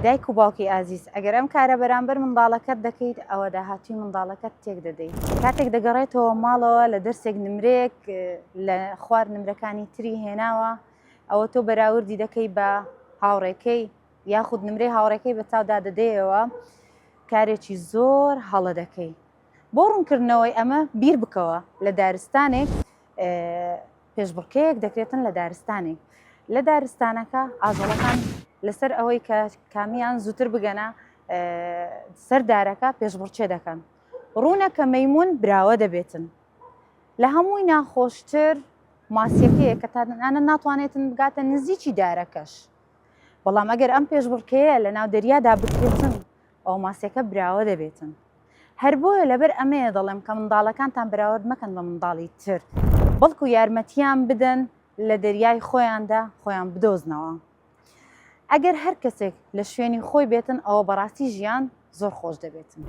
دایک و باوکی ئازیز ئەگەر ئەم کارە بەرامبەر منداڵەکەت دەکەیت ئەوە داهاتووی منداڵەکەت تێک دەدەیت. کاتێک دەگەڕێتەوە ماڵەوە لە دەرسێک نمرەیەک لە خوار نمرەکانی تری هێناوە ئەوە تۆ بەراوردی دەکەی بە هاوڕێکەی یاخود نمرەی هاوڕێکەی بە چاودا دەدەیەوە کارێکی زۆر هەڵە دەکەی. بۆ ڕوونکردنەوەی ئەمە بیر بکەوە لە دارستانێک پێشبڕکێیەک دەکرێتن لە دارستانێک لە دارستانەکە ئاژەڵەکان لەسەر ئەوەی کە کامیان زووتر بگەنە سەر دارەکە پێشبڕکێ دەکەن ڕوونە کە مەمون براوە دەبێتن لە هەمووی ناخۆشتر ماسیەکەیە کە تانە ناتوانێتن بگاتە نزیکی دارەکەش بەڵام ئەگەر ئەم پێشبڕکێیە لە ناو دەریادا بکرێتن ئەو ماسیەکە براوە دەبێتن هەر بۆیە لەبەر ئەمەیە دەڵێم کە منداڵەکانتان بەراورد مەکەن بە منداڵی تر، بەڵکو یارمەتیان بدەن لە دەریای خۆیاندا خۆیان بدۆزنەوە. ئەگەر هەر کەسێک لە شوێنی خۆی بێتن ئەوە بەڕاستی ژیان زۆر خۆش دەبێتن.